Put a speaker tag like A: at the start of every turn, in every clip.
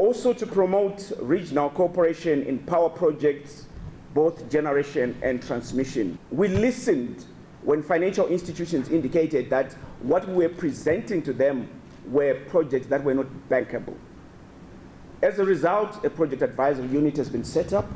A: Also to promote regional cooperation in power projects, both generation and transmission. We listened when financial institutions indicated that what we were presenting to them were projects that were not bankable. As a result, a project advisory unit has been set up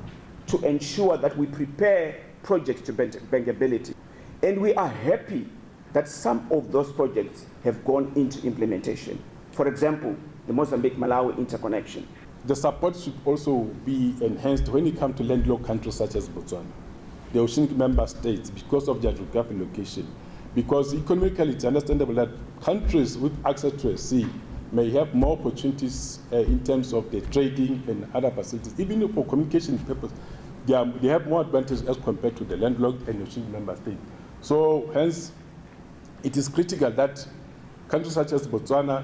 A: to ensure that we prepare projects to bankability. And we are happy that some of those projects have gone into implementation. For example, the Mozambique-Malawi interconnection.
B: The support should also be enhanced when it comes to landlocked countries such as Botswana, the oceanic member states, because of their geographic location. Because economically it's understandable that countries with access to a sea may have more opportunities in terms of the trading and other facilities. Even for communication purposes, they have more advantage as compared to the landlocked and oceanic member states. So hence, it is critical that countries such as Botswana,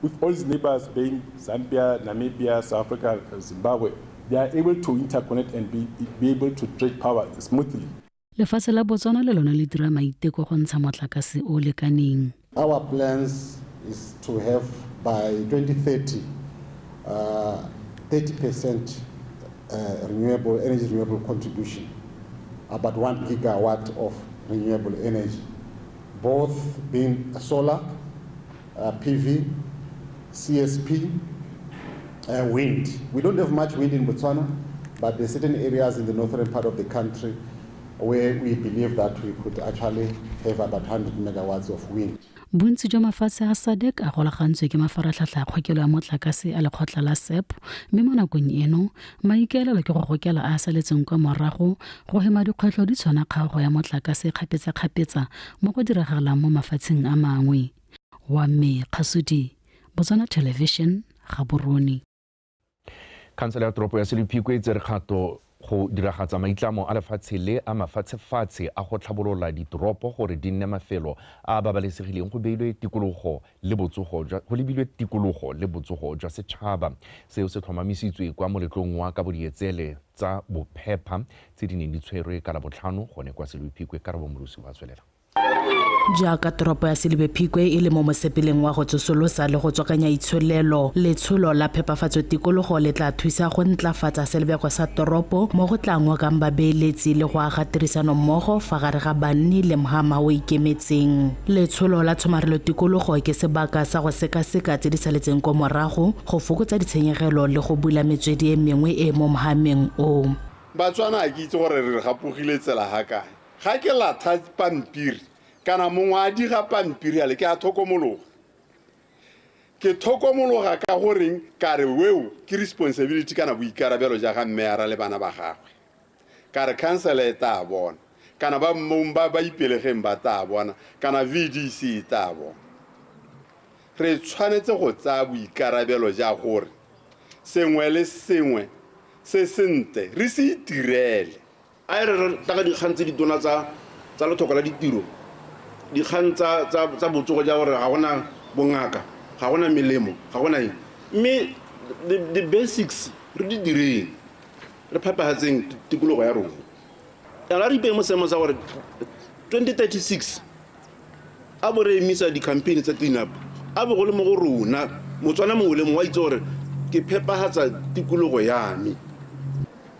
B: with all its neighbors being Zambia, Namibia, South Africa, Zimbabwe, they are able to interconnect and be able to trade power smoothly.
C: Lefatshe la Botswana le lona le dira maiteko go ntsha motlakase o lekaneng.
D: Our plans is to have by 2030 30% renewable energy renewable contribution, about 1 gigawatt of renewable energy, both being solar, PV, CSP, wind. We don't have much wind in Botswana, but there are certain areas in the northern part of the country where we believe that we could actually have about 100 megawatts of wind.
C: Bontsi jwa mafatshe a SADC a golagantswe ke mafaratlhatlha a kgokelo ya motlakase a lekgotla la SEP, mme mo nakong eno maikaelelo ke go gokela a a saletseng kwa morago go hema dikgwetlho di tshwana kgaogo ya motlakase kgapetsa-kgapetsa mo go diragalang mo mafatsheng a mangwe. Wa mme Kgasudi, Botswana Television, Gaborone.
E: Khansele ya toropo ya Selebi Phikwe e tsere kgato go diragatsa maitlamo a lefatshe le a mafatshefatshe a go tlhabolola ditoropo gore di nne mafelo a a babalesegileng go beilwe tikologo le botsogo jwa go lebilwe tikologo le botsogo jwa setšhaba. Seo se tlhomamisitswe kwa moletlong wa kabodietsele tsa bophepa tse di neng di tshwerwe ka Labotlhano gone kwa Selebi Phikwe. Karabo Molosi wa tswelela.
F: Jaaka toropo ya Selebi Phikwe e le mo mosepeleng wa go tsosolosa le go tswakanya itsholelo, letsholo la phepafatso tikologo le tla thusa go ntlafatsa selebego sa toropo mo go tla ngokang babeeletsi le go aga tirisanommogo fa gare ga banni le mhama o ikemetseng. Letsholo la tshomarelo tikologo ke sebaka sa go sekaseka tse di saletseng ko morago, go fokotsa ditshenyegelo le go bula metswedi e mengwe e mo mhameng o.
G: Batswana a ke itse gore re gapogile tsela ga kae. Ga ke latha pampiri kana mongwe a diga pampiri ale ke a thokomologa. Ke thokomologa ka goreng ka re weo ke responsibility kana boikarabelo ja ga mme le bana ba gagwe. Ka re council e tla bona, kana ba mong ba ba ipelegeng ba tla bona, kana VDC e tla bona. Re tshwanetse go tsaya boikarabelo ja gore sengwe le sengwe se sentle re se itirele.
H: A re tla ka dikgang tse ditona tsa letlhoko la ditiro, dikgang tsa botsogo ja gore ga gona bongaka, ga gona melemo, ga gona eng. Mme the basics re di direng, re phepahatseng tikologo ya rona. Ana re ipeye mo seemong sa gore 2036 a bo re emisa di-campaign tsa clean up, a bo go le mo go rona Motswana mongwe le mongwe wa itse gore ke phepahatsa tikologo ya me.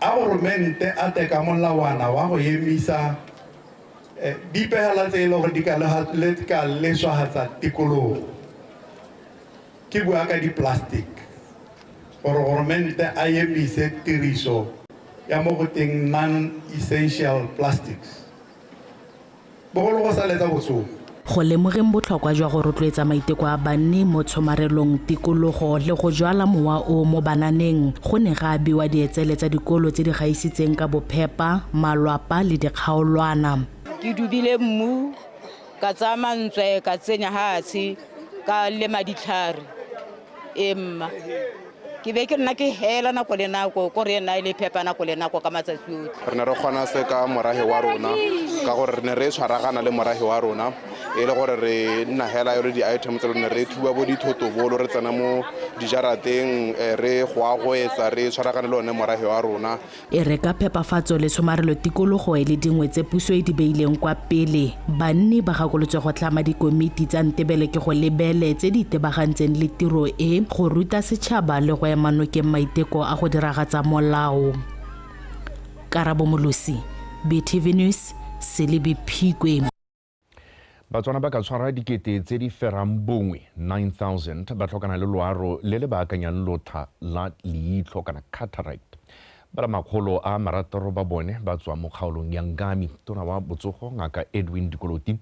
I: A goromente a teka molawana wa go emisa dipegela tse e leng gore di ka leswahatsa tikologo. Ke bua ka di-plastic, gore goromente a emise tiriso ya mo go teng non-essential plastics, bogolo go saletsa botsogo.
F: Go lemogeng botlhokwa jwa go rotloetsa maiteko a banni mo tshomarelong tikologo le go jwala mowa o mo bananeng, go ne ga abiwa dietsele tsa dikolo tse di gaisitseng ka bophepa, malwapa le dikgaolwana.
J: Ke dubile mmu, ka tsaya mantswe, ka tsenya hatshe, ka lema ditlhare. Emma ke be ke nna ke hela nako le nako, ko re nna e le phepa nako le nako ka matsatsi otlhe.
K: Re ne re kgona se ka morahe wa rona, ka gore re ne re tshwaragana le morahe wa rona, e le gore re nna hela yone di-item tse re ne re thuba bo dithotobolo, re tsena mo dijarateng re goagoetsa re tshwaragane le one morafe wa rona.
F: E re ka phepafatso le tshomarelo tikologo e le dingwe tse puso e di beileng kwa pele, banni ba gakolotswe go tlhama dikomiti tsa ntebele ke go lebele tse di itebagantseng le tiro e, go ruta setšhaba le go ema nokeng maiteko a go diragatsa molao. Karabo Molosi, BTV News, Selebi Phikwe.
E: Batswana ba ka tshwara dikete tse di ferang bongwe 9,000 ba tlhokana le loaro le le baakanyang lotha la leitlho kana cataract. Ba le 600 ba bone ba tswa mo kgaolong ya Ngami. Tona wa botsogo Ngaka Edwin Dikoloti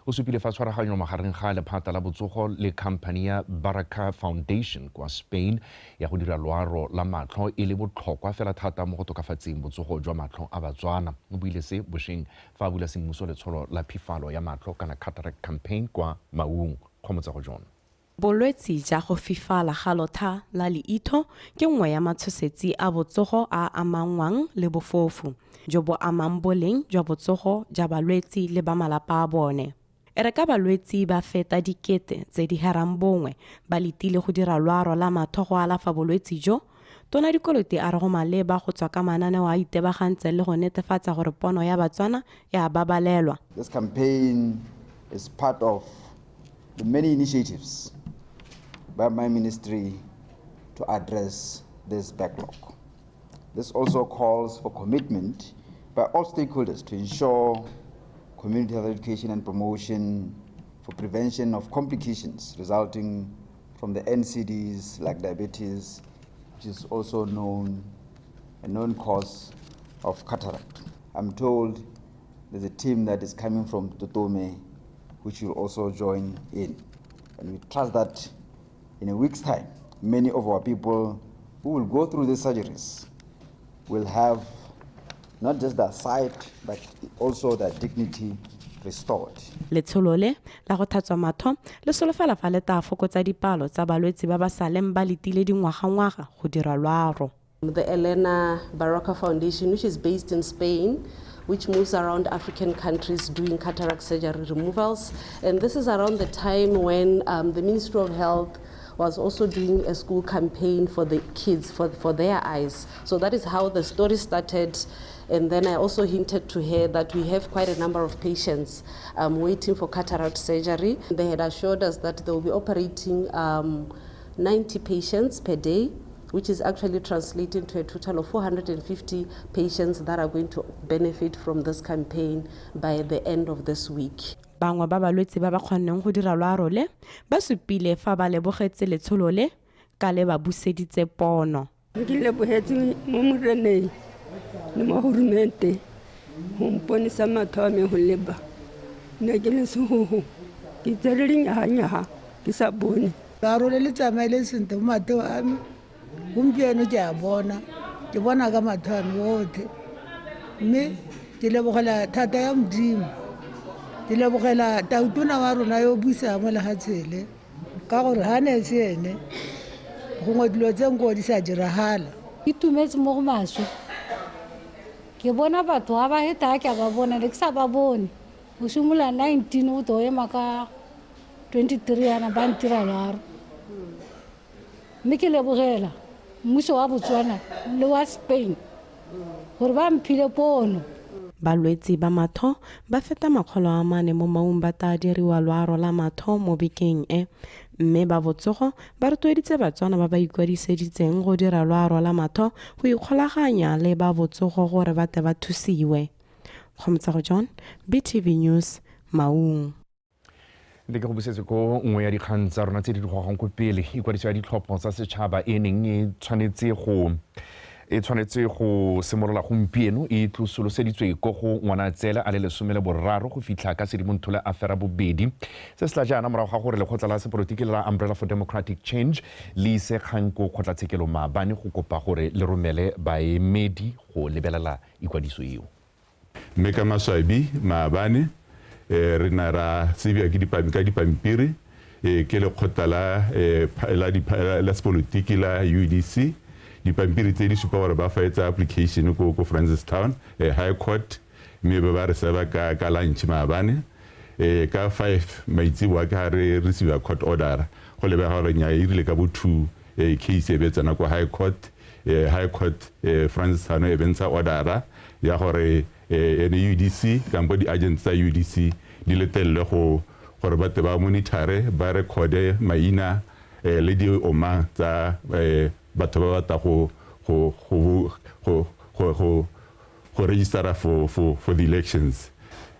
E: o supile fa tshwaraganyo magareng ga lephata la botsogo le company ya Baraka Foundation kwa Spain ya go dira loaro la matlho e le botlhokwa fela thata mo go tokafatseng botsogo jwa matlho a Batswana. O buile se bošeng fa a bula semmuso letsholo la phifalo ya matlho kana cataract campaign kwa Maung. Kgomotsa go John.
L: Bolwetsi ja go fifala ga lotha la leitho ke nngwe ya matshosetsi a botsogo a amangwang le bofofu jo bo amang boleng jwa botsogo ja balwetsi le ba malapa a bone. E re ka balwetsi ba feta dikete tse di herang bongwe ba letile go dira loaro la matho go alafa bolwetsi jo, Tona Dikoloti a re go maleba go tswa ka mananeo a itebagantseng le go netefatsa gore pono ya Batswana e a babalelwa.
M: This campaign is part of the many initiatives by my ministry to address this backlog. This also calls for commitment by all stakeholders to ensure community health education and promotion for prevention of complications resulting from the NCDs like diabetes, which is also a known cause of cataract. I'm told there's a team that is coming from Totome, which will also join in. And we trust that in a week's time, many of our people who will go through these surgeries will have not just their sight, but also their dignity restored.
L: Letsholo le la go thatswa matho le solofela fa le tla fokotsa dipalo tsa balwetsi ba ba saleng ba letile dingwagangwaga go dira loaro.
N: The Elena Baraka Foundation, which is based in Spain, which moves around African countries doing cataract surgery removals. And this is around the time when the Ministry of Health was also doing a school campaign for the kids, for their eyes. So that is how the story started. And then I also hinted to her that we have quite a number of patients waiting for cataract surgery. They had assured us that they will be operating 90 patients per day, which is actually translating to a total of 450 patients that are going to benefit from this campaign by the end of this week.
L: Bangwe ba balwetse ba ba kgonneng go dira loaro le ba supile fa ba lebogetse letsholo le ka le ba buseditse pono.
O: Ke lebogetse mo moreneng le mo hurumente go mponisa matho a me go leba. Ne ke le sehoho ke tsere dinyaganyaga ke sa bone.
P: Loaro le le tsamaile sentle mo mathong a me. Gompieno ke a bona, ke bona ka matho a me otlhe, mme ke lebogela thata ya Modimo, ke lebogela tautona wa rona yo buisang mo lefatsheng le, ka gore ga ne se ene gongwe dilo tse nko di sa diragala.
Q: Ke itumetse mo go maswe, ke bona batho ga ba heta ke a ba bona, le ke sa ba bone. Go simolola 19 go to ema ka 23 yana ba ntira loaro. Mme ke lebogela mmuso wa Botswana le wa Spain gore ba mphile pono.
L: Balwetsi ba matho ba feta 400 mo Maung ba tla diriwa loaro la matho mo bekeng e, mme ba botsogo ba rotloeditse Batswana ba ba ikwadiseditseng go dira loaro la matho go ikgolaganya le ba botsogo gore ba tle ba thusiwe. Kgomotsago John, BTV News, Maung.
E: Le ke go busetse ko nngwe ya dikgang tsa rona tse di gogang ko pele. Ikwadiso ya ditlhopho tsa setšhaba e neng e tshwanetse go simolola gompieno e tlosoloseditswe ko go Ngwanatsele a le 13 go fitlha ka Sedimonthole a fera bobedi. Se se tla jaana morago ga gore lekgotla la sepolotiki la Umbrella for Democratic Change le ise kgang ko kgotlatshekelo maabane go kopa gore le romele baemedi go lebelela ikwadiso eo.
R: Mme ka maswabi maabane re na ra tsebja ke ka dipampiri ke lekgotla la sepolotiki la UDC. Dipampiri tse di supa gore ba faetsa application ko Francistown High Court, mme ba re seba ka lunch maabane. Ka 5 maitseboa ke ha re receive court order go lebega gore nya e rile ka bo 2 Case e be tsena ko High Court. High Court Francis Hano e bentsha ordera ya gore ene UDC kampo di-agents tsa UDC di letelele go gore ba te ba monitore, ba recorde maina le di omang tsa batho ba batla go registera for the elections.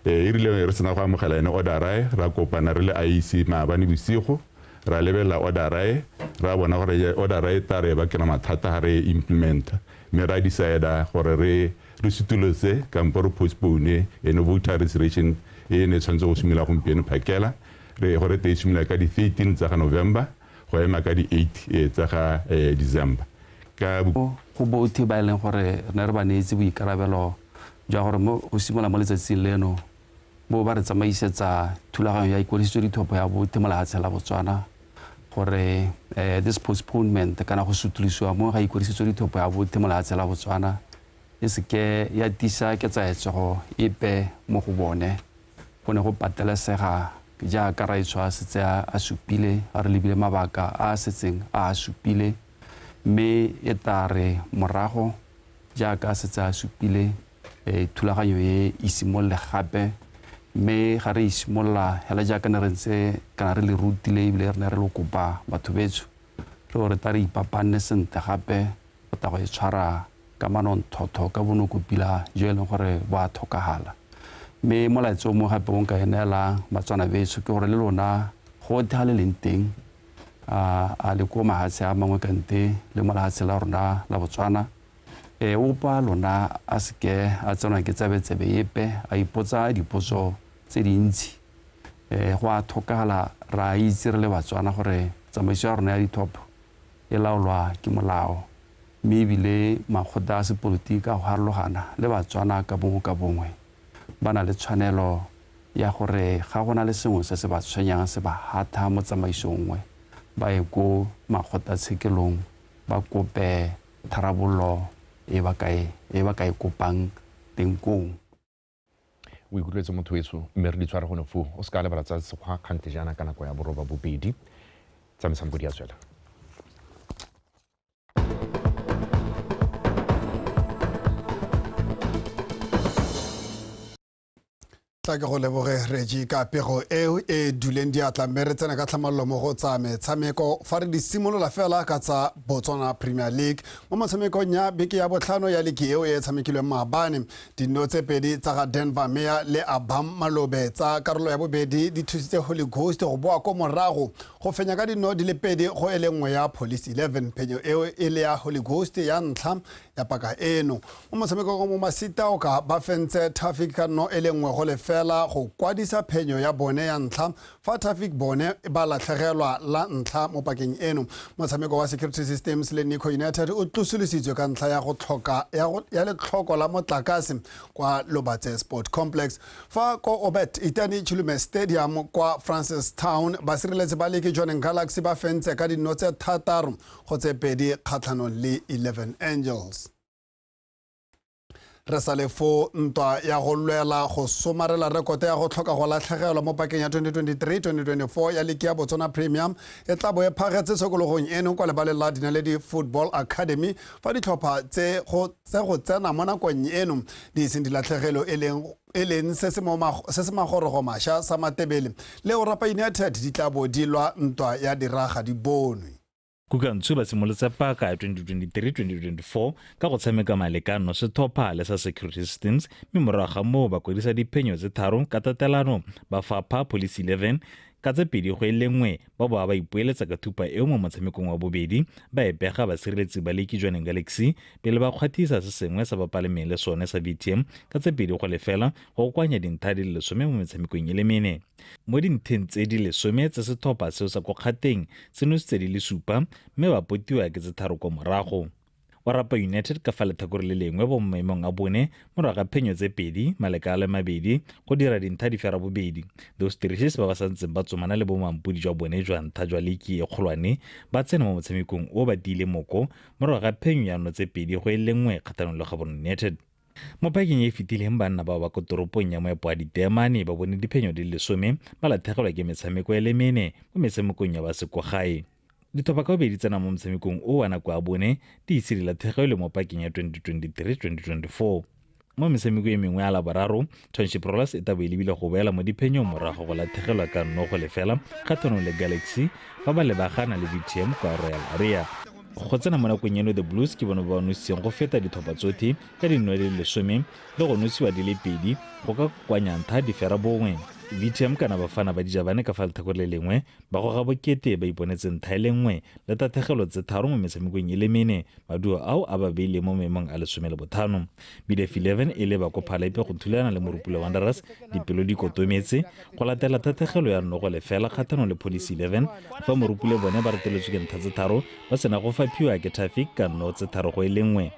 R: E rile re sena go amogela ene ordera, ra kopana re le IEC maabane bosigo, ra lebelela ordera e, ra bona gore ordera e tla re bakela mathata ha re implementa, mme ra decide gore re sutulose kampo re postpone ene voter registration e ne tshwanetse go simolola gompieno phakela, re gore te e simolola ka di-13 tsa ga November go ema ka di-8 tsa ga December. Ka
S: go botlhe ba e leng gore re ne re ba neetse boikarabelo jwa gore go simolola mo letsatsing leno bo ba re tsamaisetsa thulaganyo ya ikwadisetso ditlhopho ya botlhe mo lefatsheng la Botswana, gore this postponement kana go sutulisiwa mo ga ikwadisetso ditlhopho ya botlhe mo lefatsheng la Botswana e seke ya tisa ketsaetsego epe mo go bone. Go ne go patelesega jaaka raetsho a setse a supile, a re lebile mabaka a a setseng a supile, mme e tla re morago jaaka a setse a supile thulaganyo e e simolole gape. Mme ga re e simolola hela jaaka ne re ntse kana re le rutile ebile re ne re le kopa batho betsho re gore tla re ipapanne sentle gape go tla go e tshwara ka manontlhotlho ka bonoko pila jo e leng gore bo a tlhokagala. Mme molaetsa o mongwe gape o nka e neelang Batswana betsho ke gore le lona gotlhe ga le leng teng a le ko mahatshe a mangwe kante le mo lehatshe la rona la Botswana, opa lona a seke a tsenwa ke tsebetsebe epe a ipotsa dipotso tse dintsi. Go a tlhokagala ra itse re le Batswana gore tsamaiso ya rona ya ditlhopho e laolwa ke molao, mme ebile makgotla a sepolotiki a go harologana le Batswana ka bongwe ka bongwe ba na le tshwanelo ya gore ga go na le sengwe se se ba tshwenyang se ba hatha mo tsamaisong nngwe, ba ye ko makgotlatshekelong ba kope tharabollo e ba ka e kopang teng koo.
E: O ikutlwetse motho weso, mme re di tshware gone foo. O se ka lebala tsa sekgwa kgante jaana ka nako ya 8:30. Tsamaisang podi ya tswela.
T: Tla ke go leboge Reggie ka pego eo e duleng diatla, mme re tsena ka tlhamallo mo go tsa metshameko fa re di simolola fela ka tsa Botswana Premier League. Mo motshamekong ya beke ya botlhano ya ligi eo e tshamekilweng maabane, dino tse pedi tsa ga Denver Meyer le Abam Malobe tsa karolo ya bobedi di thusitse Holy Ghost go boa ko morago go fenya ka dino di le pedi go e le nngwe ya Police 11. Phenyo eo e le ya Holy Ghost ya ntlha ya paka eno. Mo motshamekong mo Masitaoka ba fentse Traffic ka no e le nngwe go lefela go kwadisa phenyo ya bone ya ntlha, fa Traffic bone ba latlhegelwa la ntlha mo pakeng eno. Motshameko wa Security Systems le Nico United o tlosolositswe ka ntlha ya go tlhoka ya letlhoko la motlakase kwa Lobatse Sport Complex. Fa ko Obet Itani Chilume Stadium kwa Francistown, basireletsi ba ligi Jwaneng Galaxy ba fentse ka dino tse 6 go tse 2 kgatlhanong le 11 Angels. Re sa le fo ntwa ya go lwela go somarela rekoto ya go tlhoka go latlhegelwa mo pakeng ya 2023-2024 ya ligi ya Botswana Premium e tla bo e phagetse tshokologong eno kwa lebaleng la Dinaledi Football Academy, fa ditlhopha tse go tsena mo nakong eno di iseng di latlhegelo e leng se se magorogo mašwa sa Matebele le Orapa United di tla bo di lwa ntwa ya diraga di bonwe.
U: Kukantshu ba simolotse paka ya 2023-2024 ka go tshameka malekano setlhopha le sa Security Systems, mme morago ga moo ba kwadisa diphenyo tse 3 ka tatelano, ba fapha Police 11 ka tse 2 go e le 1, ba boa ba ipoeletsa ka thupa eo mo motshamekong wa bobedi, ba e pega basireletsi ba leki Jwaneng Galaxy pele ba kgwathisa se sengwe sa bapalemeng le sone sa VTM ka tse 2 go lefela go kokoanya dintlha di le 10 mo metshamekong e le 4. Mo dintlheng tse di 10 tse setlhopha seo sa ko kgateng se nositse di le 7, mme ba potiwa ke tse 3 kwa morago. Orapa United ka fa letlhakore le lengwe bo mo maemong a bone morago ga phenyo tse 2 maleka a le 2 go dira dintlha di 8. Those Terriers ba ba santseng ba tsomana le bomampodi jwa bone jwa ntlha jwa liki e kgolwane ba tsena mo motshamekong o ba tiile moko morago ga phenyo ya no tse 2 go e le 1 kgatlhanong le Gaborone United. Mo pakeng e e fetileng banna bao ba ko toropong ya moepo wa Diteemane ba bone diphenyo di le 10 ba latlhegelwa ke metshameko e le 4 mo metshamekong ya ba sekogae. Ditlhopha ka bobedi tsena mo motshamekong o wa nako ya bone di ise di latlhegelwe mo pakeng ya 2023-2024. Mo metshameko e mengwe ya Laboraro, Township Rollers e tabo e lebile go boela mo diphenyong morago go latlhegelwa ka 0-0 kgatlhanong le Galaxy fa ba lebagana le VTM kwa Royal Area. Go tsena mo nakong eno, The Blues ke bone ba nositseng go feta ditlhopha tsotlhe ka dino di le 10 le go nosiwa di le 2 go ka kokoanya ntlha di 9. VTM kana Bafana ba Dijabane ka fa letlhakore le lengwe ba goga bokete ba iponetse ntlha e le nngwe le tatlhegelo tse 3 mo metshamekong e le 4, maduo ao a ba beile mo maemong a 15. BDF 11 e leba ko Phalape go thulana le Morupule Wanderers dipelo di kotometse go latela tatlhegelo ya 0-0 kgatlhanong le Police 11, fa Morupule bone ba reteletswe ke ntlha tse 3 ba sena go faphiwa ke Traffic ka 3-1.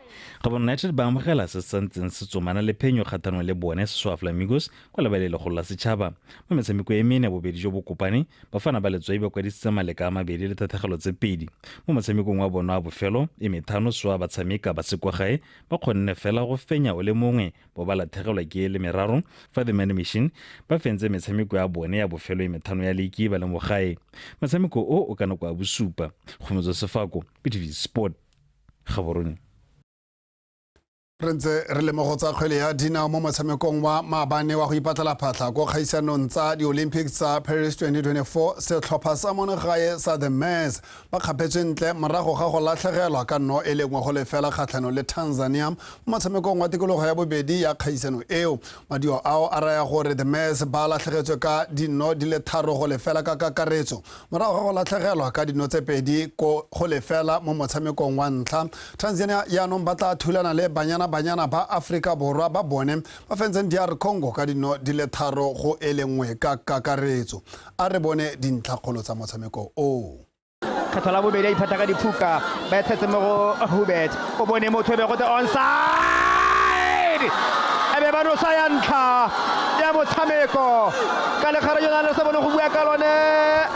U: Gabon United ba amogela se santseng se tsomana le phenyo kgatlhanong le bone Seswa Flamingos kwa lebaleng legolo la setšhaba. Mo metshameko e mene bobedi jo bo kopane, Bafana ba Letswai ba kwadisitse maleka a mabedi le tatlhegelo tse 2. Mo motshamekong wa bona wa bofelo e methano Swa ba tshameka ba se kwa gae ba kgonne fela go fenya o le mongwe bo ba latlhegelwa ke le meraro, fa The Man Machine ba fentse metshameko ya bone ya bofelo e methano ya liki ba le mo gae. Motshameko o o ka nako ya bosupa. Kgomotso Sefako, BTV Sport, Gaborone.
T: Re ntse re le mo go tsa kgwele ya dinao mo motshamekong wa maabane wa go ipatlela phatlha ko kgaisanong tsa di-Olympics tsa Paris 2024, setlhopha sa monogae sa The Maize ba kgapetswe ntle morago ga go latlhegelwa ka 1-0 kgatlhanong le Tanzania mo motshamekong wa tikologo ya bobedi ya kgaisano eo. Maduo ao a raya gore The Maize ba latlhegetswe ka 3-0 ka kakaretso morago ga go latlhegelwa ka 2-0 mo motshamekong wa ntlha. Tanzania jaanong ba tla thulana le Banyana ba Afrika Borwa ba bone ba fentseng DR Congo ka 3-1 ka kakaretso. A re bone dintlhakgolo tsa motshameko o.
A: Kgetho la bobedi a iphata ka diphuka ba tshetse mo go Hubert, o bone motho e be go te onside, e be ba nosa ya ntlha ya motshameko ka legare jona le sa bone go bua ka lone.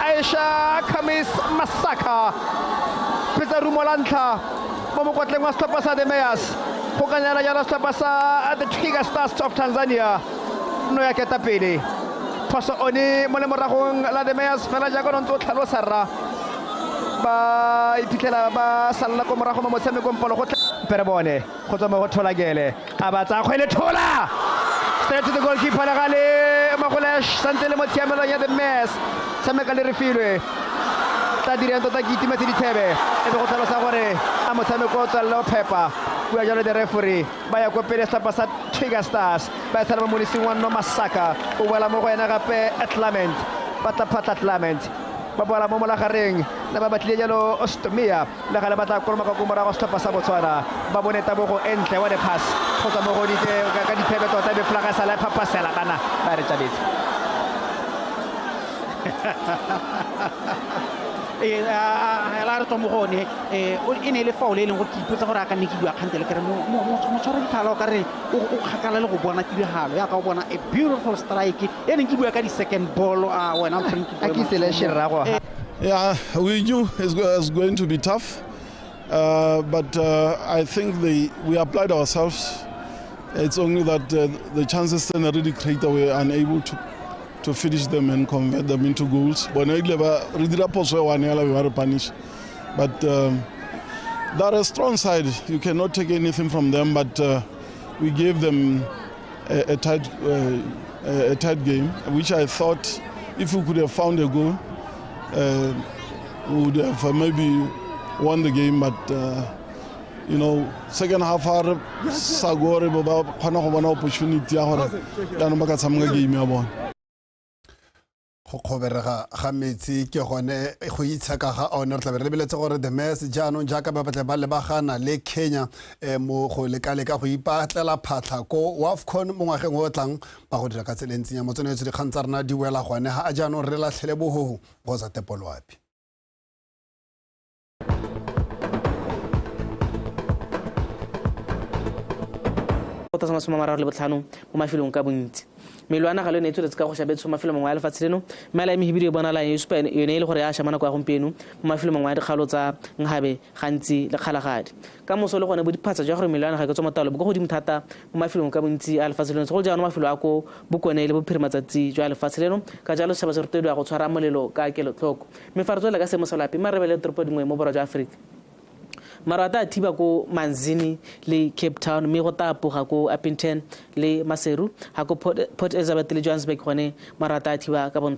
A: Aisha Khamis Masaka petsa rumo la ntlha mo mokotleng wa setlhopha sa The Mayors go kanyana jalo setlhopha sa The Twiga Stars of Tanzania no ya ketapele. Phoso one mo lemoragong la The Mayors fela jaaka o ntse o tlhalosa rra, ba iphitlhela ba salla ko morago mo motshamekong polo go pere bone go tswa mo go Tholakele a ba tsaya kgwele Thola straight to the goalkeeper le gale Magolesh santse le mo tshiamelong ya The Mayors tshameka le Refilwe tla dirang tota ke itimetse dithebe e be go tlhalosa gore a motshameko o tswelele o phepa. Bua jalo the referee ba ya ko pele setlhopha sa Twiga Stars ba tshela mo molising wa Nno Masaka o boela mo go ena gape Clement ba tla phatla Clement ba boela mo molagareng le ba batlile jalo Ostomia le gale ba tla kolomaka ko morago setlhopha sa Botswana ba bone tabogo e ntle wa the pass go tswa mo go ka dithebe tota be flaga sala e phapasela bana ba re tjabetse.
V: La re tswa mo go one e ne e le foul e leng gore ke ipotsa gore a ka nne ke bua kgantele ke re motshwara diphala o ka re o kgakala le go bona tiragalo yaka o bona a beautiful strike e neng ke bua ka di-second ball a wena.
W: Yeah, we knew it was going to be tough, but I think we applied ourselves. It's only that the chances then already created, we were unable to finish them and convert them into goals. But they're a strong side. You cannot take anything from them, but we gave them a tight game, which I thought if we could have found a goal, we would have maybe won the game. But you know, second half, Sagore opportunity game.
T: Go kgoberega ga metsi ke gone go itsheka ga one. Re tlabe re lebeletse gore The Maize jaanong jaaka ba batle ba lebagana le Kenya mo go lekaleka go ipatlela phatlha ko WAFCON mo ngwageng o tlang ba go dira ka tsela e ntseng ya motsone. Dikgang tsa rena di wela gone ga a jaanong re latlhele bohoho go sa tepoloapi.
X: Go 35 mo mafelong ka bontsi.
B: Melwana ga le yone e tsweletse ka go shabetso mafelo mangwe a lefatshe leno. Mela e mehibidi e bonalang e supa yone e le gore ya sha mo nako ya gompieno mo mafelong mangwe a dikgaolo tsa Nhabe, Gantsi le Kgalagadi. Ka moso le gone bo diphatsa jwa gore melwana ga ke tswa motalo bo kwa godimo thata mo mafelong ka bontsi a lefatshe leno, segolo jaanong mafelo a ko bokone le bophirimatsatsi jwa lefatshe leno. Ka jalo setšhaba se rotloediwa go tshwara molelo ka kelotlhoko. Mme fa re tswelela ka seemo sa loapi, mme re lebelele toropo dingwe mo borwa jwa Aforika. Maru a tla thiba ko Manzini le Cape Town, mme go tla apoga ko Upington le Maseru. Ga ko Port Elizabeth le Johannesburg gone maru a tla thiba ka bontha.